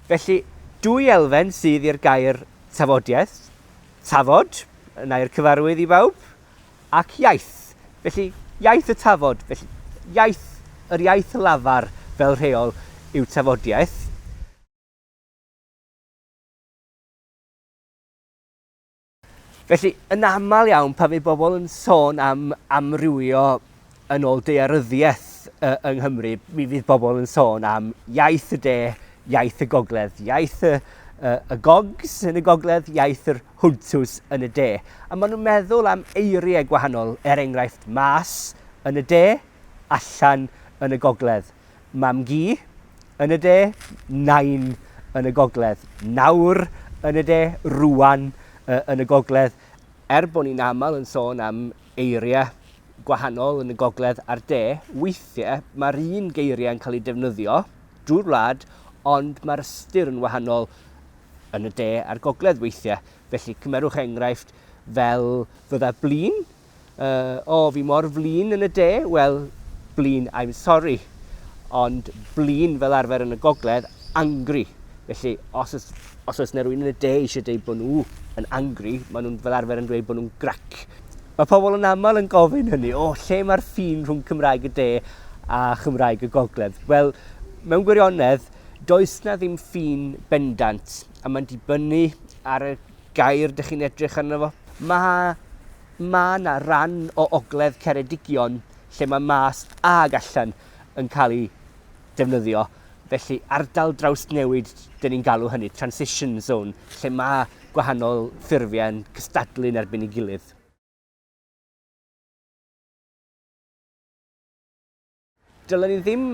Felly, dwy elfen sydd i'r gair tafodiaeth, tafod, yn air cyfarwydd i bawb, ac iaith. Felly, iaith y tafod, felly iaith, yr iaith lafar fel rheol yw tafodiaeth. Felly, yn aml iawn, pan fydd bobl yn sôn am amrywio yn ôl daearyddiaeth yng Nghymru, mi fydd bobl yn sôn am iaith y de, iaith y gogledd, iaith y, y, y gogs yn y gogledd, iaith yr hwntws yn y de. A maen nhw'n meddwl am eiriau gwahanol, er enghraifft mas yn y de, allan yn y gogledd. Mam-gu yn y de, nain yn y gogledd. Nawr yn y de, rŵan yn y gogledd. Er bod ni'n aml yn sôn am eiriau gwahanol yn y gogledd a'r de, weithiau mae'r un geiriau yn cael eu defnyddio drwy'r wlad, ond mae'r ystyr yn wahanol yn y de a'r gogledd weithiau. Felly cymerwch enghraifft fel fydda blin Yy, o, fi mor flin yn y de, wel, blin, I'm sorry. Ond blin fel arfer yn y gogledd, angry. Felly, os oes, os oes 'na rywun yn y de eisiau dweud bod nhw yn angry, maen nhw'n fel arfer yn dweud bod nhw'n grac. Mae pobl yn aml yn gofyn hynny, o, lle mae'r ffin rhwng Cymraeg y de a Chymraeg y gogledd? Wel, mewn gwirionedd, does 'na ddim ffin bendant, a mae'n dibynnu ar y gair dych chi'n edrych arno fo. Mae Mae 'na ran o ogledd Ceredigion lle mae mas ag allan yn cael eu defnyddio, felly ardal drawsnewid dyn ni'n galw hynny, transition zone, lle mae gwahanol ffurfiau'n cystadlu yn erbyn ei gilydd. Dylen ni ddim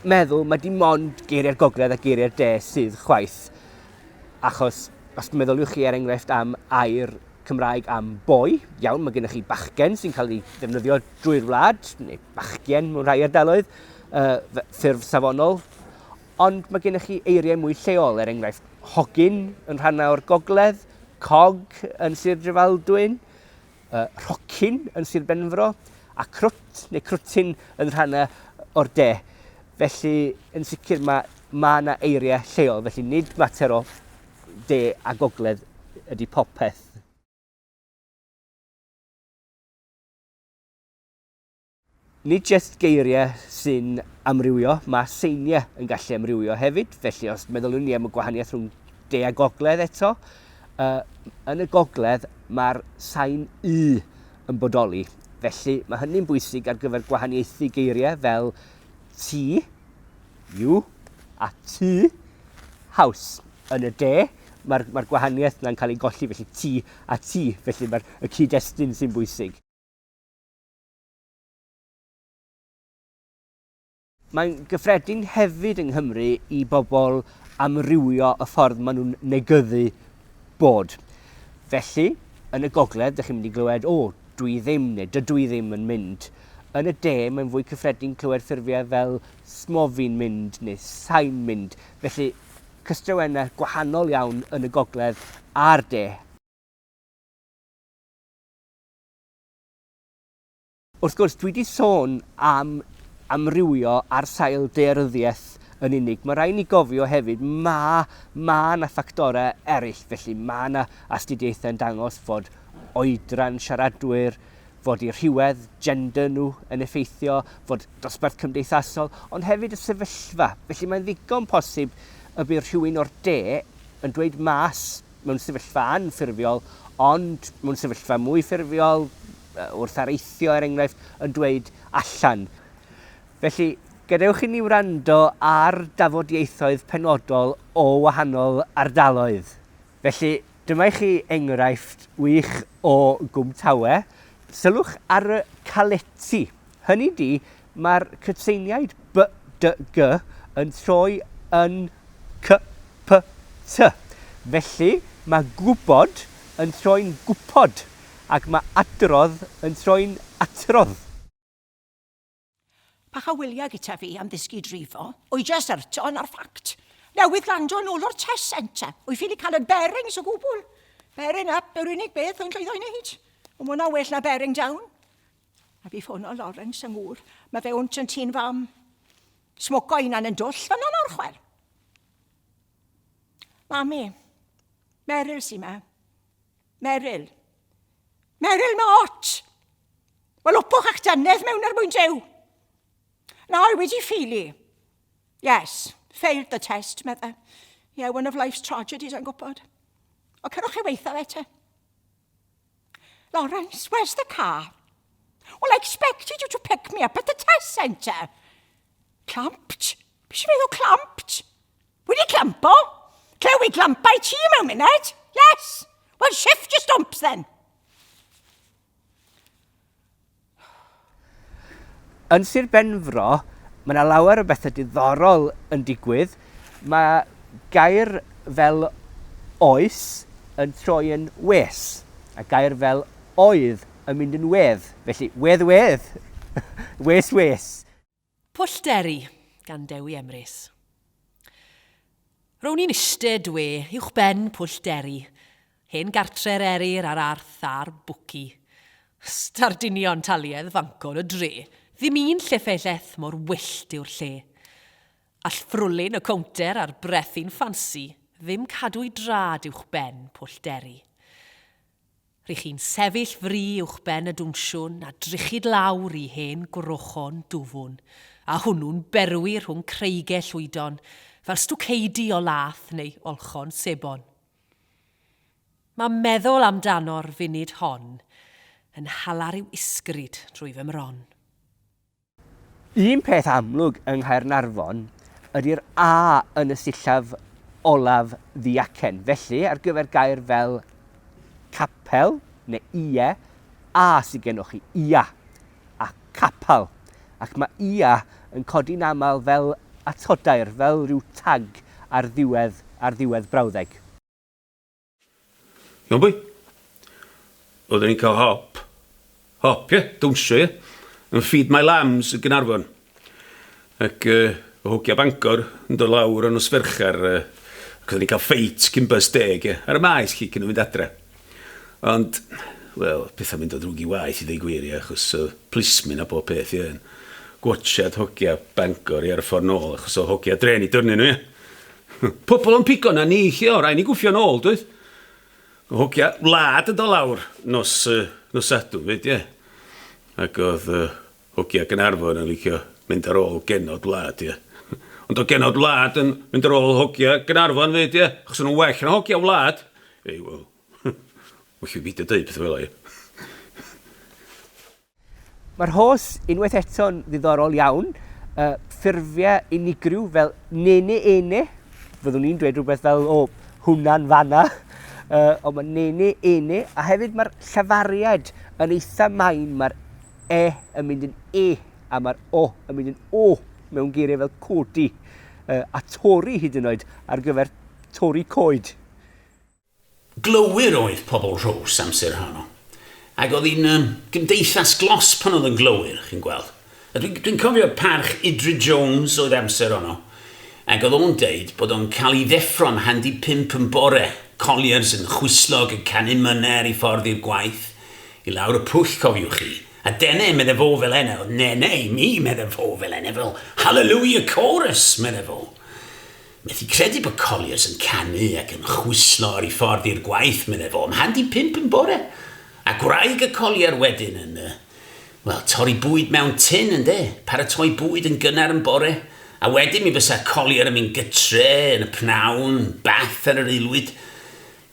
meddwl mae dim ond geiriau'r gogledd a geiriau'r de sydd chwaith. Achos os meddyliwch chi er enghraifft am air Cymraeg am boi, iawn, mae gennych chi bachgen sy'n cael ei ddefnyddio drwy'r wlad, neu bachgen mewn rhai ardaloedd, uh, ffurf safonol. Ond mae gennych chi eiriau mwy lleol, er enghraifft hogyn yn rhannau o'r gogledd, cog yn Sir Drefaldwyn, uh, rhocyn yn Sir Benfro, a crwt neu crwtyn yn rhannau o'r de. Felly, yn sicr, mae ma yna eiriau lleol, felly nid mater o de a gogledd ydy popeth. Nid jyst geiriau sy'n amrywio, mae seiniau yn gallu amrywio hefyd, felly os meddyliwn ni am y gwahaniaeth rhwng de a gogledd eto, uh, yn y gogledd mae'r sain U yn bodoli, felly mae hynny'n bwysig ar gyfer gwahaniaethu geiriau fel ti, you, a tŷ, house. Yn y de, mae'r mae gwahaniaeth yna'n cael ei golli, felly ti a tŷ, felly mae'r y cyd-destun sy'n bwysig. Mae'n gyffredin hefyd yng Nghymru i bobl amrywio y ffordd maen nhw'n negyddu bod. Felly, yn y gogledd, dych chi'n mynd i glywed, o, dwi ddim neu dydw i ddim yn mynd. Yn y de, mae'n fwy cyffredin clywed ffurfiau fel smofi'n mynd neu sai'n mynd. Felly, cystrawennau gwahanol iawn yn y gogledd a'r de. Wrth gwrs, dwi 'di sôn am amrywio ar sail daearyddiaeth yn unig. Mae rhaid ni gofio hefyd, ma' ma' 'na ffactorau eraill, felly ma' 'na astudiaethau yn dangos fod oedran siaradwyr, fod eu rhywedd, gender nhw yn effeithio, fod dosbarth cymdeithasol, ond hefyd y sefyllfa. Felly mae'n ddigon posib y bydd rhywun o'r de yn dweud mas mewn sefyllfa anffurfiol, ond mewn sefyllfa mwy ffurfiol, wrth areithio er enghraifft, yn dweud allan. Felly, gadewch i ni wrando ar dafodieithoedd penodol o wahanol ardaloedd. Felly, dyma i chi enghraifft wych o Gwm Tawe. Sylwch ar y caletu. Hynny di, mae'r cytseiniaid b, d, g yn troi yn c, p, t. Felly, mae gwybod yn troi'n gwpod ac mae adrodd yn troi'n atrodd. Pach a wyliau gyda fi am ddysgu drifo. Wy jyst yrto na'r ffact. Newydd lando yn ôl o'r test centre. Wy ffili cael y bearings o gwbl. Bearing up yw'r unig beth wy'n llwyddo i wneud. Ond mae hwnna well na bearing down. A fi ffono Lawrence yng ngŵr. Mae fe wnt yn tîn fam. Smoco hunan yn dwll fan'na nawr chwel. Mami, Meryl sy 'ma. Meryl. Meryl, mae ot! Wel, wpwch a'ch dannedd mewn er mwyn Duw. Na, i wedi ffeili. Yes, failed the test, medde. Yeah, one of life's tragedies, I'm gwybod. O, cerwch chi weitha fe te. Lawrence, where's the car? Well, I expected you to pick me up at the test centre. Clamped? Be sy'n meddwl clamped? Wedi clampo? Clew i glampa i ti mewn munud. Yes! Well, shift your stumps then. Yn Sir Benfro, mae yna lawer o bethau diddorol yn digwydd. Mae gair fel oes yn troi yn wes, a gair fel oedd yn mynd yn wedd. Felly, wedd wedd, wes wes. Pwll Deri, gan Dewi Emrys. Rown i'n iste dwe uwchben Pwll Deri, hen gartre'r eryr a'r arth a'r bwci. Stardinion taliedd fancon y dre, ddim un llefelleth mor wyllt yw'r lle. All ffrwlyn y cownter a'r brethi'n ffansi ddim cadw'i drad uwchben Pwll Deri. Rych chi'n sefyll fri uwchben y dwnsiwn a drychid lawr i hen gwrochon dwfwn, a hwnnw'n berwi rhwng creige llwydon, fel stwceidi o lath neu olchon sebon. Mae meddwl amdano'r funud hon yn hala rhyw isgryd drwy fy mron. Un peth amlwg yng Nghaernarfon ydy'r A yn y sillaf olaf ddiacen. Felly, ar gyfer gair fel capel neu ie, A sydd gennych chi, ia, a capel. Ac mae ia yn codi'n aml fel atodair, fel rhyw tag ar ddiwedd, ar ddiwedd brawddeg. Iawn boi? Oedden ni'n cael hop. Hop, ie? Dawnsio, ie? Yn Feed My Lambs yn Gaernarfon. Ac uh, o hogia Bangor yn dod lawr o nos Fercher. Uh, ac oedden ni'n cael ffeit cyn bus deg, ie? Ar y maes, chi, cyn nhw fynd adre. Ond, wel, pethau'n mynd o ddrwg i waeth i ddweud gwir, ie, achos uh, plismyn a bob peth, ie, yn gwatshad hogia Bangor, ie, ar y ffordd nôl, achos o hogia dren i dyrnu nhw, ie. Pobl yn pigo na ni lle o, rhaid ni gwffio nôl, dwyt? Hogia wlad yn dod lawr nos, uh, nos Sadwrn fyd, ie. Ac oedd uh, hogia Gaernarfon yn licio mynd ar ôl genod wlad, ie. Ond oedd genod wlad yn mynd ar ôl hogia Gaernarfon fyd, ie. Achos o'n nhw'n well na hogia wlad. Ei, wel, well i beidio dweud pethau fel 'na, ie. Mae'r rhos unwaith eto'n ddiddorol iawn, uh, ffurfiau unigryw fel nene ene, fyddwn ni'n dweud rhywbeth fel o hwnna'n fanna, uh, ond mae nene ene, a hefyd mae'r llafariad yn eitha main, mae'r e yn mynd yn e, a mae'r o yn mynd yn o mewn geiriau fel codi, uh, a torri hyd yn oed ar gyfer torri coed. Glowyr oedd pobl Rhos amser honno. Ac oedd hi'n um, gymdeithas glos pan oedd yn glowyr, chi'n gweld. A dwi'n dwi cofio parch Idrid Jones oedd amser honno. Ac oedd o'n deud bod o'n cael ei ddeffro am handi pump yn bore, colliers yn chwislog yn canu mynau ar ei ffordd i'r gwaith, i lawr y pwll, cofiwch chi. A dene, medde fo fel ene, oedd nene i mi, medde fo fel ene, fel hallelujah chorus, medde fo. Methu credu bod Colliers yn canu ac yn chwislo ar ei ffordd i'r gwaith, medde fo, am handi pump yn bore. A gwraig y Collier wedyn yn, uh, wel, torri bwyd mewn tin, ynde? Paratoi bwyd yn gynnar yn bore. A wedyn mi fysa Collier yn mynd gytre yn y pnawn, bath ar yr aelwyd.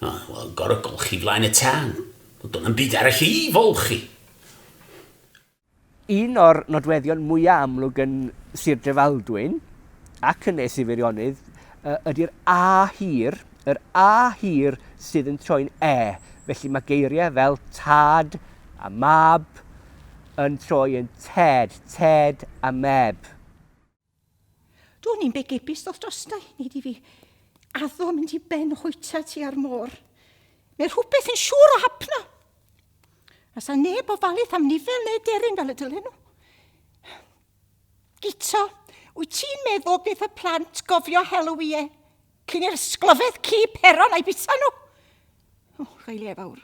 Oh, wel, gorau golchi flaen y tân. Wel, do'n am byd arall i folchi. Un o'r nodweddion mwyaf amlwg yn Sir Drefaldwyn ac yn Ne Sir Feirionnydd ydy'r A hir, yr A hir sydd yn troi'n E. Felly mae geiriau fel tad a mab yn troi yn ted, ted a meb. Do'n i'n be gebus ddoth drosta i, neud i fi addo mynd i ben hwyta ti ar môr. Mae rhywbeth yn siŵr o hapno. A sa neb o falith am nifel neu deryn fel y dylen nhw. Gito, wyt ti'n meddwl beth y plant gofio helw ie cyn i'r sglofedd ci peron a'i bita nhw? O, rhailiau fawr.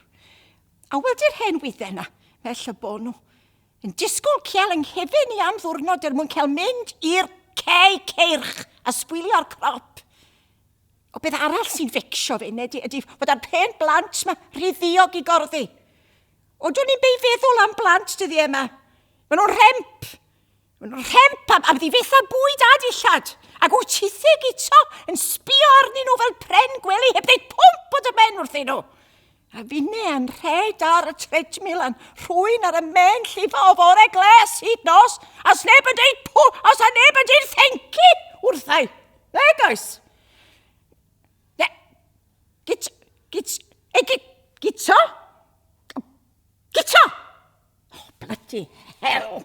A wedi'r hen wydden na, fel y bo nhw. Yn disgwyl cel yng nghefn i am ddwrnod er mwyn cael mynd i'r cei ceirch a sbwylio'r crop. O beth arall sy'n fecsio fi, ydy, ydy fod ar pen blant ma rhy ddiog i gorddi. O, dwn i'n bei feddwl am blant dyddiau yma. Maen nhw'n rhemp. Maen nhw'n rhemp am, am ddifetha bwyd a dillad. Ac wyt tithe gito yn sbio arnyn nhw fel pren gwely heb ddeud pwmp o dy ben wrthyn nhw. A finne yn rhed ar y treadmill a'n rhwy'n ar y men llifo o fore gles hyd nos, a sneb yn deud pw, os a neb yn deud thank you wrthai. Nag oes? Ne, git, git, e, git, gito? Gito! Oh, bloody hell!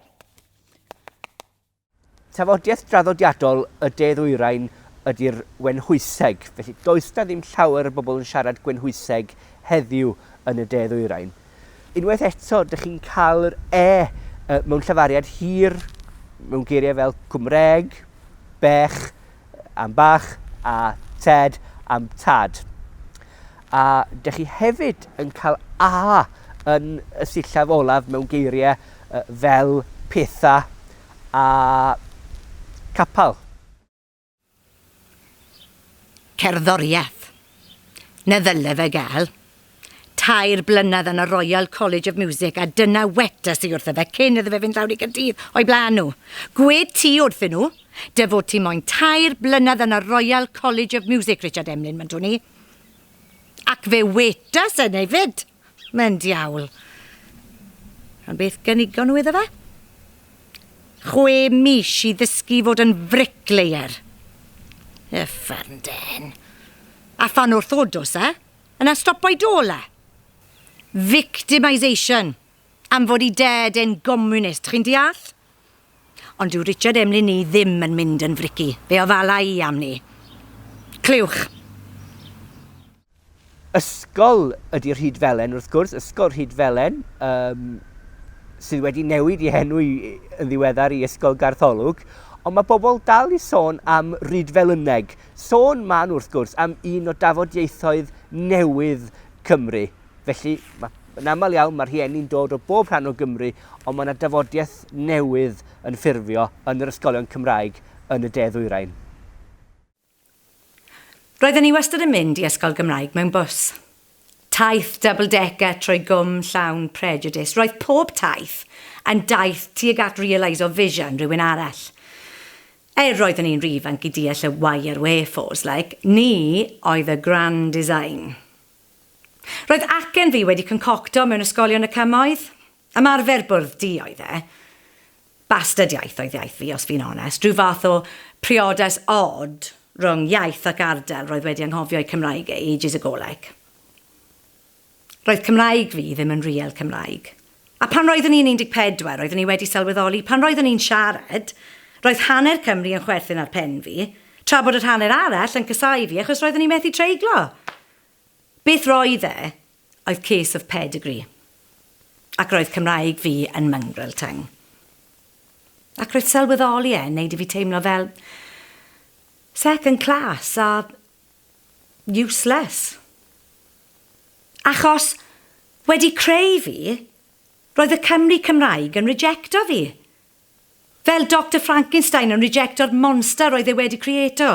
Tafodiaeth draddodiadol y De Ddwyrain ydy'r Wenhwyseg, felly does 'na ddim llawer o bobl yn siarad Gwenhwyseg heddiw yn y De Ddwyrain. Unwaith eto, dych chi'n cael yr e mewn llafariad hir, mewn geiriau fel Cymreg, bech am bach a ted am tad. A dych chi hefyd yn cael a yn y sillaf olaf mewn geiriau fel pethau a capel. Cerddoriaeth. Na ddyle fe gael. Tair blynedd yn y Royal College of Music a dyna wetas i wrtho fe cyn iddo fe fynd lawr i Gaerdydd o'i blaen nhw. Gwed ti wrthyn nhw dy fod ti moyn tair blynedd yn y Royal College of Music, Richard Emlyn, myndwn i. Ac fe wetas e 'fyd. Mae'n diawl. Ond beth gynigon nhw iddo fe? 6 mis i ddysgu fod yn bricklayer. Uffern den. A phan wrthodos e, yna stopo'i dôl e. Victimisation. Am fod i dad e'n gommunist, chi'n deall? Ond dyw Richard Emlyn ni ddim yn mynd yn frici. Fe ofala i am ni. Clywch. Ysgol ydy Rhydfelen, wrth gwrs, Ysgol Rhydfelen, sydd wedi newid i henw i, yn ddiweddar i Ysgol Gartholwg, ond mae bobl dal i sôn am Rydfelyneg. Sôn maen wrth gwrs am un o dafodieithoedd newydd Cymru. Felly, mae, yn aml iawn mae rhieni'n dod o bob rhan o Gymru, ond mae yna dafodiaeth newydd yn ffurfio yn yr ysgolion Cymraeg yn y De Ddwyrain. Roedden ni wastad yn mynd i ysgol Gymraeg mewn bws. Taith double-decker trwy gwm llawn prejudice. Roedd pob taith yn daith tuag at realise-o vision rhywun arall. Er roeddwn i'n rhy ifanc i deall y why a'r wherefores, like, ni oedd y grand design. Roedd acen fi wedi concocto mewn ysgolion y cymoedd. Ymarfer bwrdd du oedd e. Bastard iaith oedd iaith fi, os fi'n onest. Rhyw fath o priodas odd rhwng iaith ac ardal roedd wedi anghofio eu Cymraeg e ages ago, like. Roedd Cymraeg fi ddim yn real Cymraeg. A pan roeddwn i'n 14, roeddwn i wedi sylweddoli, pan roeddwn i'n siarad, roedd hanner Cymru yn chwerthin ar pen fi, tra bod yr hanner arall yn casáu fi achos roeddwn i'n methu treiglo. Beth roedd e, oedd case of pedigree. Ac roedd Cymraeg fi yn mongrel tongue. Ac roedd sylweddoli e yn neud i fi teimlo fel second class a useless. Achos wedi creu fi, roedd y Cymru Cymraeg yn rejecto fi. Fel Dr Frankenstein yn rejecto'r monster roedd e wedi creato.